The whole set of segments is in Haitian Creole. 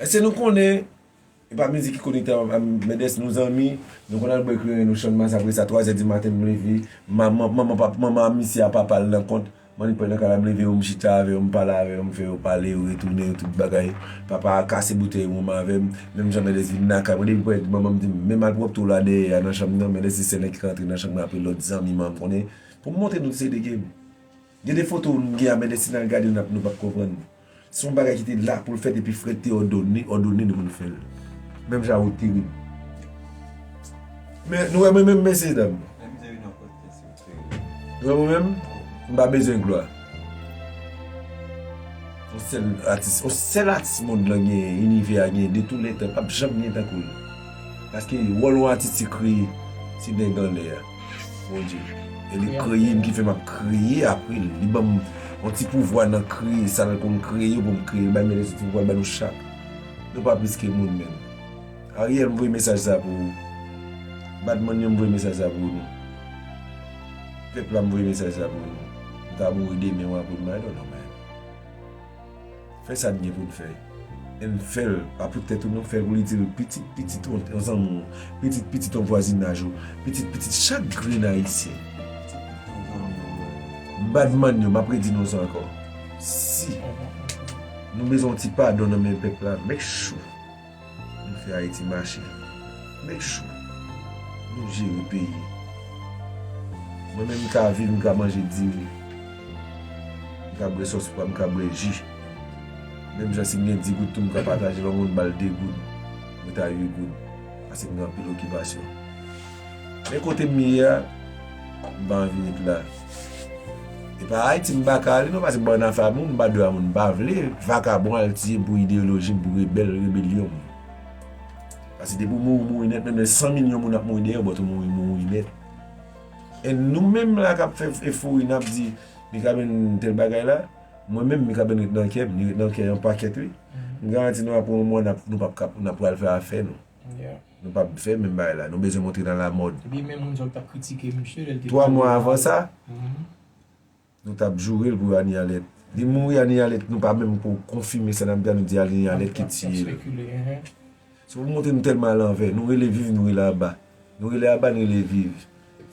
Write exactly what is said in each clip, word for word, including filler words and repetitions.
Èske nou konnen, e pa mizik ki konekte a, a Mendes, nou zanmi, nou konn al bwè kleren, nou chann mas, apre sa, twa zè di maten, m leve, manman, manman, pap-, manman misye a papa l nan kont, m annik pran nan kay la, m leve yo, m chita avè yo, m pale avè yo, m fè yo pale, yo retounen, yo tout bagay. Papa a kase boutèy wonm avè m, menm jan Mendes vin nan kay mwen, depi prè manman m di m, men malpwòpte w la dèyè a nan chanm nan, Mendes se sèl nèg ki ka antre nan chanm nan apre lòt zanmi m an, m konnen, pou m montre nou se de game. Gen de foto m gen a Mendes, si n al gade, n ap, nou p ap konprann. Se yon bagay ki te la pou l fèt, epi Fred te òdone, òdone nou pou n fè l. Menm jan Wood te ri. Men, nou wè mwen menm, mesye dam. Nou wè mwen menm? M pa bezwen glwa. Yon sèl atis, yon sèl atis mond lan gen, inivè a gen, de tou lè tan, p ap janm gen tankou l. Paske wòl yon atis se kreye, se nèg anlè a. Bondye. E li kreye m ki fè m ap kreye apre l. Li ban m yon ti pouvwa nan kreye, sa l konn kreye pou m kreye. Li bay m yon ti pouvwa, li ban nou chak. Nou pa plis ke moun menm. Ariel, m voye mesaj sa pou ou. Badman yo, m voye mesaj sa pou nou. Pèp la, m voye mesaj sa pou nou. M ka mouri demen ou apre demen, I don't know, man. Fè sa n gen pou n fè. Ann fè l, pa pou tèt ou non, fè l pou l itil pitit pitit ou, yon zanmi w, pitit pitit yon vwazinaj ou, pitit pitit chak grenn ayisyen. Badman yo, m ap redi nou sa ankò. Si nou bezwen yon ti padon nan men pèp la, make sure nou fè Ayiti mache. Make sure nou jere peyi. Mwen menm, m ka viv, m ka manje diri. M ka bwè sòs pwa, m ka bwè ji. Menm jan si m gen dis goud tou, m ka pataje l, yon moun ba l de goud. Mwen ta uit goud. Paske m gen anpil okipasyon. Men kote m ye a, m pa anvi ret la. E pa Ayiti m pa ka ale non, paske m pa nan afè a moun, m pa dwe a moun, m pa vle. Vakabon al tiye m pou ideyoloji m, pou rebèl, rebelyon m. Paske depi w mouri, mouri nèt, menm lè san milyon moun ap mouri dèyè w, but ou mouri, mouri nèt. E nou menm la k ap fè efori, n ap di, Mikaben tèl bagay la, mwen menm, Mikaben ret nan kè m, li ret nan kè yon pakèt, wi. M garanti nou, apre yon mwa, n ap, nou p ap kap, n ap pral fè afè nou. Nou p ap fè menm bagay la, nou bezwen montre nan lamòd. Ebyen, menm moun sa w t ap kritike misye, lè l te... Twa mwa avan sa, nou t ap joure l pou Annie Arlette. Li mouri, Annie Arlette, nou pa menm ko-, konfime sa n ap di a, nou di Annie Arlette ki tiye l. Se pou montre nou tèlman alanvè. Nou rele viv, nou rele aba. Nou rele aba, nou rele viv.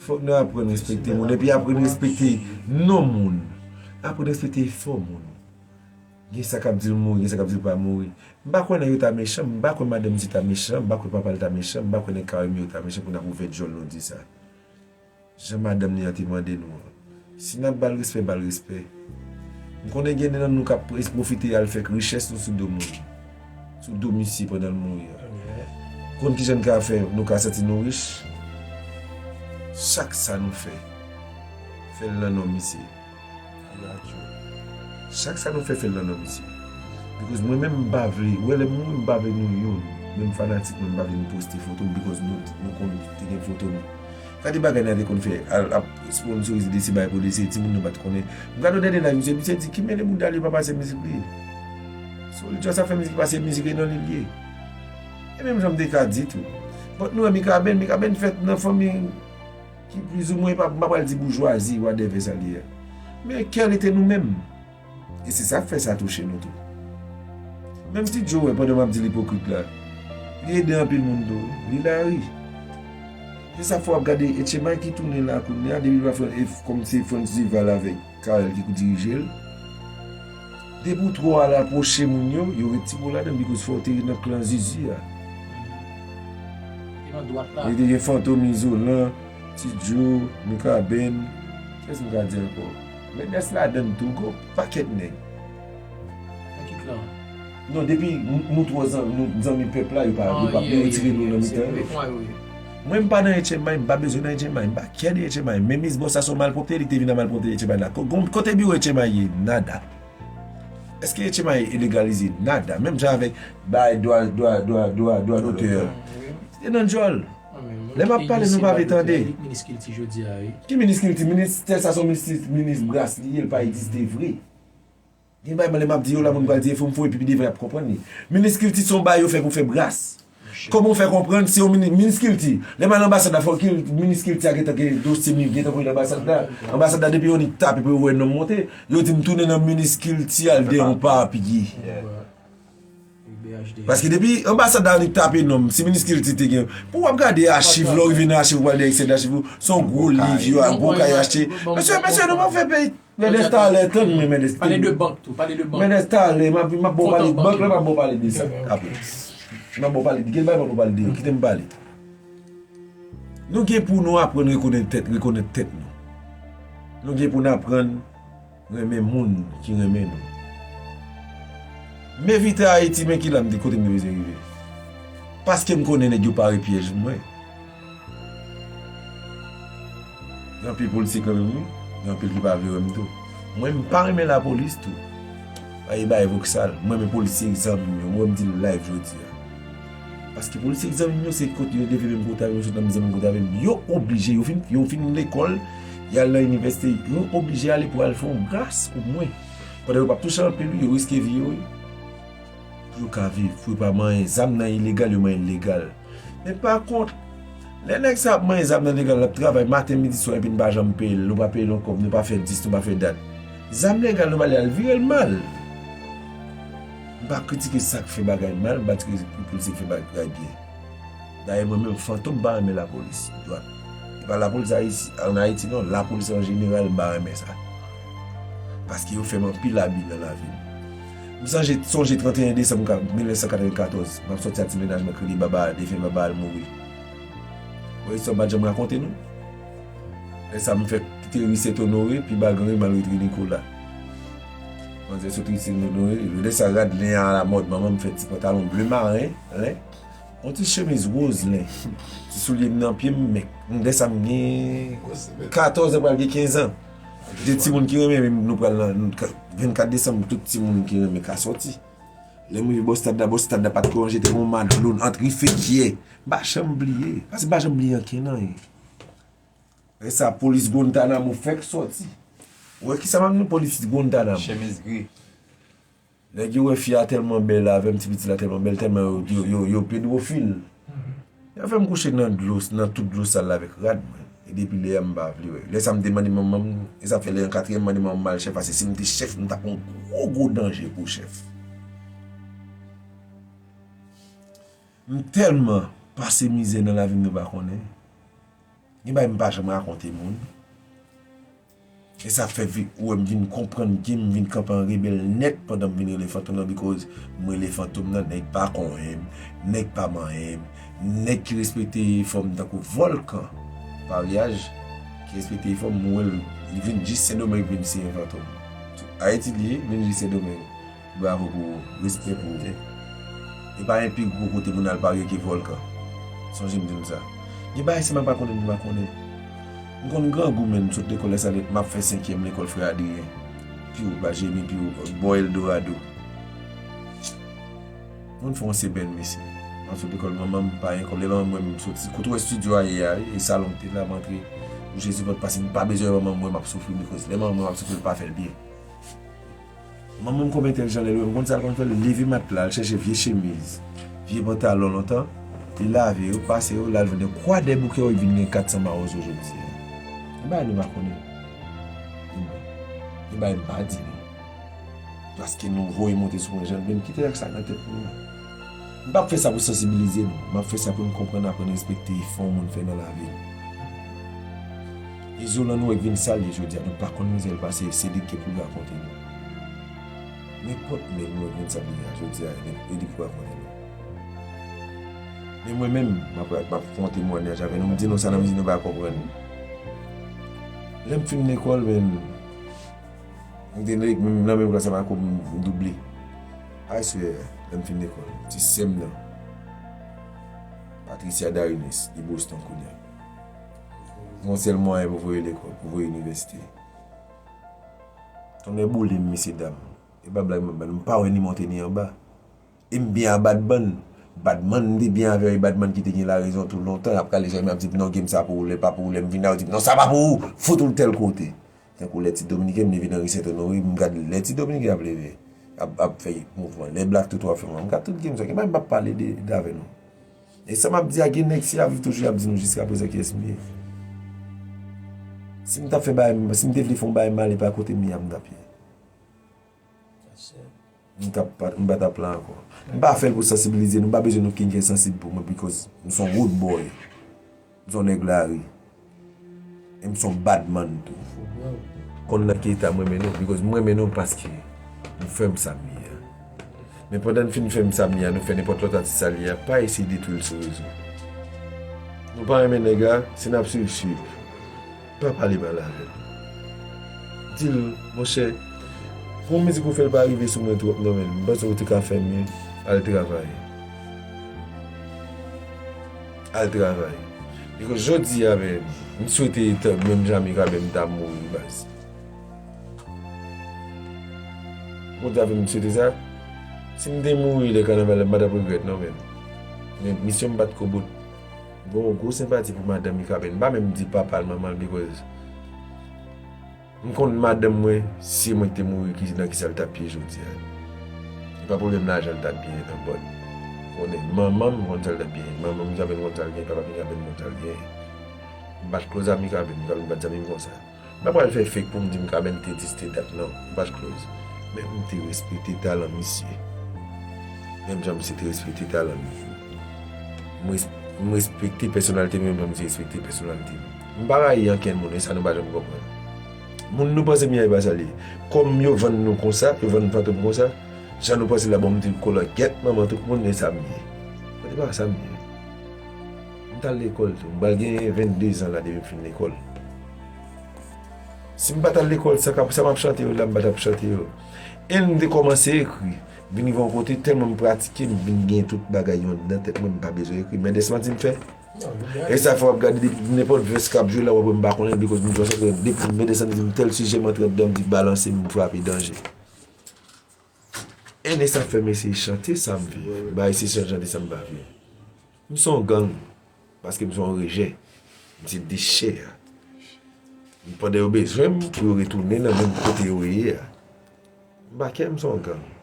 Fòk nou aprann respekte moun, epi aprann respekte non moun. Aprann respekte efò moun. Gen sa k ap di l mouri, gen sa k ap di l pa mouri. M pa kwè nèg yo ta mechan, m pa kwè madanm misye ta mechan, m pa kwè papa l ta mechan, m pa kwè nèg K M yo ta mechan pou n ap ouvè dyòl nou di sa. Jan madanm li an te mande nou an. Si n ap ba l respè, ba l respè. M konnen gen de nan nou k ap pwofite al fè richès nou sou do moun. Sou do misye pandan l mouri a. Konn kijan n ka fè, nou ka santi nou rich? Chak sa nou fè, fè l nan non misye. Chak sa nou fè, fè l nan non misye. Because mwen menm, m pa vle, wè lè m mouri, m pa vle nou youn, menm fanatik mwen, m pa vle nou poste foto m, because nou, nou konn te gen foto m. Gade bagay n a te konn fè, al ap sponsorize de se bagay pou de se timoun nou pa t konnen. M gade yon dènye live misye, misye di ki mele bouda li pa pase mizik li. So li just ap fè mizik, pase mizik e nan li l ye. E menm jan m te ka di tou. But nou wè Mikaben, Mikaben fèt nan fanmi ki plizoumwen, pa, m pa pral di boujwazi, whatever sa li ye. Men kè l ete nou menm. E se sa k fè sa touche nou tou. Menm Ti Djo wè pandan m ap di l ipokrit la, li ede anpil moun tou, li lari. Se sa fò w ap gade Etchemay ki tounen la kounye a, depi l pa fè, e kòm se Frantz Duval avèk Carel ki dirije l. Depi w twò al apwoche moun yo, yo ret ti mo ladan l, because fò w te ret nan klan Zuzu a. Li te gen Fantom, Izolan, Ti Djo, Mikaben, kiyès m ka di ankò? Mendes ladan l tou, gon pakèt nèg. Nan ki klan? Non, depi nou, nou twò zan-, nou zanmi pèp la, yo pa, yo pa, yo retire nou nan mitan yo. Mwen, m pa nan Etchemay, m pa bezwen nan Etchemay, m pa kè de Etchemay. Men Miss Bossa se yon malpwòpte, li te vin nan malpwòpte Etchemay la. Ko-, gon-, kote biwo Etchemay ye? Nada. Èske Etchemay e legalize? Nada. Menm jan avèk bay dwa, dwa, dwa, dwa, dwa dotè. Se nan djòl. Lè m ap pale, nou pa vle tande. Minis kilti jodi a, wi. Ki minis kilti? Ministè sa se yon minis, minis bras li ye, l pa egziste vre. Gen bay lè m ap di yo la, moun pral di e fo m fo, epi pi devan y ap konprann li. Minis kilti se yon bay yo fè pou fè bras. Kòman w fè konprann se yon mini-, minis kilti? Lè m al anbasad la, fò kil-, minis kilti a gentan gen dosye m, li gentan voye nan anbasad la. Anbasad la, depi yo nik tape pou yo wè non m monte, yo di m tounen nan minis kilti al dèyè yon papye. Paske depi anbasad la annik tape non m, si Minis Kilti te gen, pou w ap gade achiv, lè w rive nan achiv, ou pral nan eksè dachiv ou, se yon gwo liv yo, gwo kay achte. Mesye, mesye, nou pa fè peyi. Mèdès talè, tann mwen, Mèdès. Pale de bank tou, pale de bank. Mèdès talè, m ap, m ap ba w pale de bank la, m ap ba w pale de sa apre. M ap ba w pale de, gen bagay m ap ba w pale de yo, kite m pale. Nou gen pou nou aprann rekonèt tèt, rekonèt tèt nou. Nou gen pou n aprann renmen moun ki renmen nou. M envite Ayiti, men ki la m te, kote m te bezwen rive. Paske m konnen nèg yo pare pyèj mwen. Gen anpil politik lan menm wi. Gen anpil ki pa vle wè m tou. Mwen, m pa renmen lapolis tou. Ay bay voksal. Mwen, men polisye egzanmi m yo. Mwen, m di l live jodi a. Paske polisye egzanmi m yo, se kote yo leve menm kote avè m, yo sot nan mizè menm kote avè m. Yo oblije, yo fin, yo fin lekòl, y al nan inivèsite, yo oblije ale pou al fè yon gras pou mwen. Pandan yo p ap touche anpil wi, yo riske vi yo wi. Pou yo ka viv, pou yo pa manyen. Zam nan ilegal, yo manyen l legal. Men pa kont, lè nèg sa ap manyen zam nan legal, l ap travay maten, midi, swa, epi n pa janm peye l, nou pa peye l yon kòb, nou pa fè dis, nou pa fè dat. Zam legal, nou ba li al vire l mal. M pa kritike sa k fè bagay mal, m pa kritike polisye k fè bagay byen. Dayè, mwen menm, Fantom pa renmen lapolis. Dwat. E pa lapolis Ayiti, ann Ayiti, non. Lapolis an jeneral, m pa renmen sa. Paske yo fè m anpil abi nan lavi m. M sonje, sonje trannteyen desanm ka-, mil nèf san katrevenkatòz. M ap sòti ak ti mennaj mwen k rele Baba a, defen Baba a, l mouri. Bon, istwa m pa t janm rakonte nou. Lè sa, m fèk kite ri Sent Onore, pi ba Gran Ri, m al ret ri Nikola. Manzè sot ri Sent Onore, lè sa, rad len alamòd, manman m fè ti pantalon ble maren, len. Yon ti chemiz woz len. Ti soulye m nan pye m, men m lè sa m gen katòz an, pral gen kenz an. De timoun ki renmen, men nou pral nan, nou ka, vennkat desanm, tout timoun ki renmen ka sòti. Lè m rive bò stad la, bò stad la pa t ko ranje, te gen yon madlo, ant Rifekyè. M pa janm bliye. Paske m pa janm bliye ankenn anyen. Lè sa, polis Guantanamo fèk sòti. Ou wè kisa m ap di nou, polis Guantanamo. Chemiz gri. Nèg yo wè fi a tèlman bèl avè m, ti pitit la tèlman bèl, tèlman yo, yo, yo, yo pedwofil. Yo fè m kouche nan dlo, nan tout dlo sal la avèk rad mwen. E depi lè a m pa vle wè. Lè sa m te mande manman m, e sa fè lè an katriyèm m mande manman m al chèf, paske si m te chèf, m t ap yon gwo, gwo danje pou chèf. M tèlman pase mizè nan lavi m nou pa konnen. Gen bagay m pa janm rakonte moun. E sa fè vi-, ou wè m vin konprann game, m vin kanpe an rebèl nèt pandan m vin rele Fantom nan, because m rele Fantom nan, nèg pa konyen m, nèg pa manyen m, nèg ki respekte fò m tankou Vòlkan Paryaj, ki respekte fò m, m wè l, li vin jis Sendomeng vin siyen Fantom. Ayiti li ye, vin jis Sendomeng. Bravo pou ou. Respè pou ou. E pa gen pi gwo kote pou n al parye ke Vòlkan. Sonje m di nou sa. Gen bagay si m pa konnen, m pa konnen. M konn grangou, men m sot lekòl lè sa, m ap fè senkyèm lekòl Frè Adriyen. Pi wo, ba Jemi, pi wo, bò Eldorado. Moun fè yon sebèn, mesye. M ap sot lekòl, manman m pa gen kòb. Lè manman m wè m soti, kote w wè estidyo a ye a, e salon ki te la, m antre. Bouche sou pòt, paske m pa bezwen manman m wè m ap soufri, because lè manman m wè m ap soufri, l pa fè l byen. Manman m konn entèlijan, lè l wè m konn sa l konn fè, l leve matla, l chèche vye chemiz, vye pantalon lontan, li lave yo, pase yo, l al vann yo. Kwadèboukè yo vin gen kat san mawozo jodi a. E bagay nou pa konnen. E bagay m pa di nou. Paske nou voye monte sou mwen, jan m kite ak sa nan tèt nou. M p ap fè sa pou sansibilize nou. M ap fè sa pou n konprann, aprann respekte efò yon moun fè nan lavi l. Izolan nou wè k vin sal ye jodi a, nou pa konn mizè l pase, se li k gen pou l rakonte nou. Nenpòt nèg nou wè k vin sal ye a jodi a, e li k pou rakonte nou. Men mwen menm, m ap, m ap fè yon temwayaj avè nou, m di nou sa nan mizik nou pa konprann. Lè m fin lekòl, men, m te nan menm klas avè m, m double. Aswè, lè m fin lekòl, ti sè m nan, Patricia Darines, li Boston kounye a. Yon sèl mwayen pou voye lekòl, pou voye inivèsite. Tonnè boule m, mesye dam. E pa blag m ap ba nou, m pa wè ni monte ni anba. E m byen a Badman. Badman, m te byen avè yo, e Badman ki te gen larezon tou lontan. Y ap rale jay m, y ap di m, "Non, game sa pou ou, lè pa pou ou, lè m vin la, yo di m, 'Non, sa pa pou ou, fout ou l tèl kote.'" Tankou lè ti Dominiken, m leve nan ri Sent Onore, m gad lè ti Dominiken ap leve, ap, ap fè mouvman, lè Black Toto ap fè mouvman, m gad tout game sa, gen bagay m p ap pale de, de avè nou. E sa m ap di a, gen nèg si y ap viv toujou, y ap di nou jiska prezan kiyès m ye. Si m t ap fè bagay, si m te vle fè yon bagay mal, e pa kote m ye a m t ap ye. Sa sèl. M t ap pa, m pa t ap la ankò. M pa fè l pou sansibilize nou, m pa bezwen nou kenken sansib pou mwen, because m se yon rude boy. M se yon nèg lari. E m se yon bad man tou. Konn nan ki eta m renmen nou, because m renmen nou paske nou fè m sa m ye a. Men pandan n fin fè m sa m ye a, nou fè nenpòt lòt atis sa l ye a, pa eseye detwi l sou rezo. Nou pa renmen nèg la, si n ap swiv, swiv. Pa pale mal avè l. Di l, monchè, pou yon mizik ou fè l pa rive sou mwen twòp non, men m panse ou te ka fè mye. Al travay. Al travay. Because jodi a, men, m swete menm jan Mikaben ta mouri, baz. Bondye avè m, m swete sa. Si m te mouri lè kanaval la, m pa t ap regrèt non, men. Men misyon m pa t ko bout. M gen yon gwo senpati pou madanm Mikaben. M pa menm di papa l, manman l, because m konn madanm mwen, si se mwen ki te mouri, ki, nan kisa l t ap ye jodi a. Se pa pwoblèm lajan l t ap genyen nan bòd. M konnen manman m konn sa l t ap genyen. Manman Mikaben konn sa l genyen, papa Mikaben konn sa l genyen. M pa t close ak Mikaben, Mikaben pa t zanmi m konsa. M pa pral fè fake pou m di Mikaben te dis te dat, non. M pa t close. Men m te respekte talan misye. Menm jan misye te respekte talan m. M res-, m respekte pèsonalite m menm jan misye respekte pèsonalite m. M pa rayi ankenn moun, e sa nou pa janm konprann. Moun nou panse m ye a, e pa sa l ye. Kòm yo vann nou konsa, yo vann Fantom konsa, jan nou panse la, bon, m di kolò, gyèt manman tout moun, e sa m ye. Mwen te pa sa m ye. M t al lekòl tou. M pral gen vennde zan la depi m fin lekòl. Si m pa t al lekòl, sa k ap, sa m ap chante yo la, m pa t ap chante yo. E m te kòmanse ekri. Vin rive yon kote, tèlman m pratike, m vin gen tout bagay yo anndan tèt mwen, m pa bezwen ekri. Men de santi m fè. E sa fè w ap gade depi nenpòt vès k ap jwe la, w ap wè m pa konnen, because m konsantre depi m mete santi m tèl sijè m antre anndan, m di balanse, m frape danje. E de sa fè m eseye chante sa m vle. M pa eseye chante sa m pa vle. M se yon gang, paske m se yon rejè. M se dechè a. Pandan yo bezwen m pou yo retounen nan menm kote yo ye a. M pa kè m se yon gang.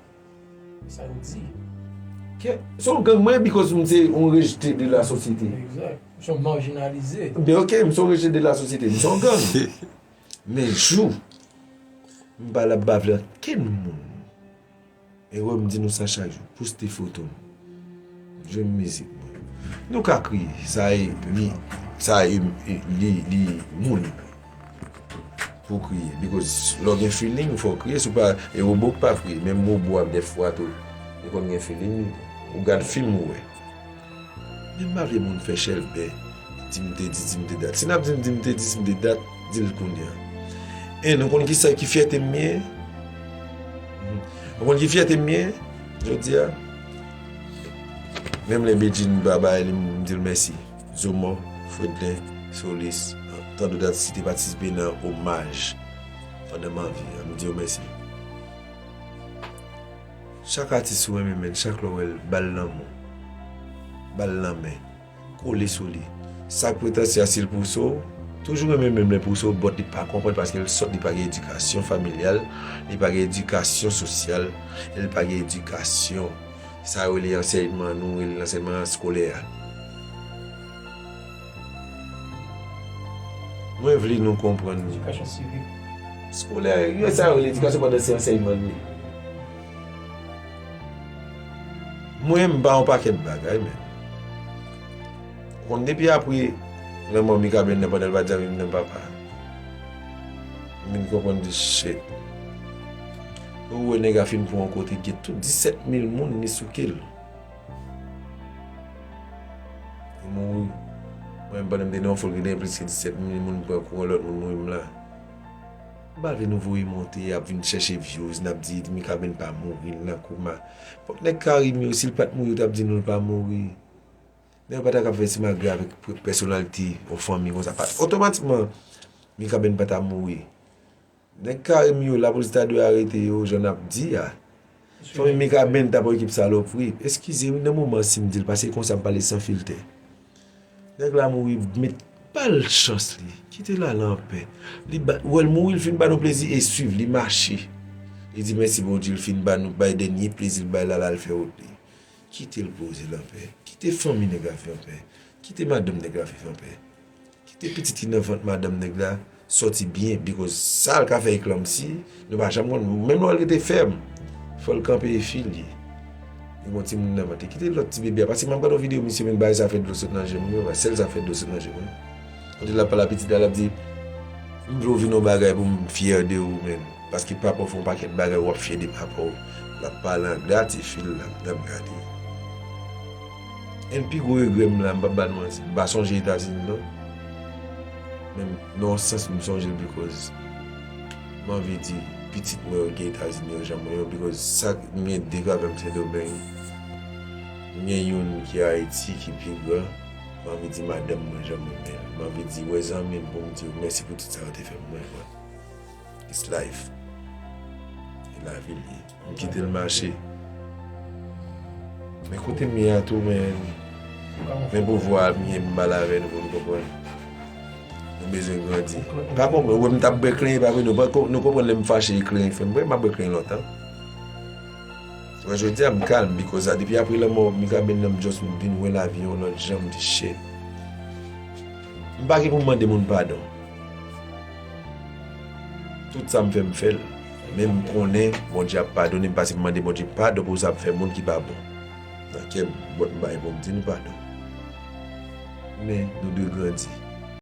Sa yo di. Kè, se yon gang mwen, because m se yon rejte de la sosyete. Egzak. M se yon majinalize. Ben, ok, m se yon rejte de la sosyete. M se yon gang. Men jou m pa la bavle ankenn moun. E wè m di nou sa chak jou. Poste foto m. Jwenn mizik mwen. Nou ka kriye. Sa e li, sa e, e li, li moun pou kriye. Because lè w gen feeling, fò w kriye. Si w pa, e wobo k pa kriye. Menm wobo a, dèfwa tou, li konn gen feeling li tou. Ou gad fim, ou wè. Men m pa vle moun fè chèlbè. Di m te di, di m te dat. Si n ap di m, di m te di, di m te dat, di l kounye a. E nou konn ki sa ki fyète m ye? Nou konn ki fyète m ye jodi a? Menm lè Bedjine ba bay li, m di l mèsi. Zomo, Fredlin, Solis, tan dòt atis ki te patisipe nan omaj pandan m anvi an, m di yo mèsi. Chak atis ou renmen, men chak lè w wè l, ba l lanmou. Ba l lanmen. Kole sou li. Sa k pretansye a, si l pouse w, toujou renmen menm lè pouse w, but li pa konprann paske l sòt, li pa gen edikasyon familyal, li pa gen edikasyon sosyal, e li pa gen edikasyon, sa yo rele ansèyman, nou rele l ansèyman eskolè a. Mwen vle nou konprann. Edikasyon sivik. Eskolè, yo sa yo rele edikasyon pandan se ansèyman li ye. Mwen, m pa yon pakèt bagay, men. Konn depi apre lanmò Mikaben nan pandan l pa t zanmi m nan papa. M vin konprann di shit. Ou wè nèg la fin pran yon kote, gen tout disèt mil moun li souke l. Li mouri. Mwen, pandan m te nan yon fòl ki te gen plis ke disèt mil moun pran kou, yon lòt moun mouri, m la. M pa vle nou voye monte, y ap vin chèche views, n ap di Mikaben pa mouri, l nan koma. Fòk nèg kare m yo, si l pa t mouri, yo t ap di nou l pa mouri. Nèg yo pa ta ka fè simagri avèk pè-, pèsonalite yon fanmi konsa. Pa, otomatikman, Mikaben pa ta mouri. Nèg kare m yo, lapolis ta dwe arete yo, jan n ap di a. Fanmi Mikaben t ap yon ekip salopri. Eskize wi, nan moman si m di l, paske konsa m pale san filtè. Nèg la mouri, met ba l chans li. Kite l ale anpè. Li ba, wè l mouri, l fin ba nou plezi e swiv, li mache. Li di mèsi Bondye, l fin ba nou, bay dènye plezi l bay la, l al fè wout li. Kite l poze l anpè. Kite fanmi nèg la viv anpè. Kite madanm nèg la viv anpè. Kite pitit ki nan vant madanm nèg la sòti byen, because sa l ka fè eklanmsi, nou pa janm konn, menm lè w al rete fèm, Fò l kanpe e fil li. Li gon timoun nan vant li. Kite lòt ti bebe a. Paske m ap gade yon videyo misye menm bagay sa fè dlo sot nan je m wi. Sèl sa fè dlo sot nan je m wi. Kote l ap pale a pitit la, l ap di, "M vle w vin yon bagay pou m fyè de ou, menn. Paske papa w fè yon pakèt bagay, w ap fyè de papa w." L ap pale an gade ti fi l la, l ap gade. E pi gwo regrè m la, m p ap ba nou manti. M pa sonje Etazini non. Men nan yon sans m sonje l because m anvi di pitit mwen yo gen Etazini yo jan mwen yo because sa m gen de gravè m Sendomeng. M gen youn ki Ayiti ki pi gran. M anvi di madanm mwen jan mwen men. M anvi di wè zanmi m pou m di yo mèsi pou tout sa yo te fè pou mwen. It's life. E lavi l ye. M kite l mache. Men kote m ye a tou, men, men pouvwa m ye m pale avè nou pou n konprann. Nou bezwen grandi. Pa konprann, ou wè m t ap bwè klenyen, pa vre, nou pa kon- nou konprann lè m fache e klenyen fè m bwè, m ap bwè klenyen lontan. Mwen jodi a m kalm, because a, depi apre lanmò Mikaben nan m just vin wè lavi yon lòt jan, m di shit. M pa gen pou m mande moun padon. Tout sa m fè, m fè l. Men m konnen Bondye ap padone m, paske m mande Bondye padon pou sa m fè moun ki pa bon. Nan kè m, m bay pou m di nou padon. Men, nou dwe grandi.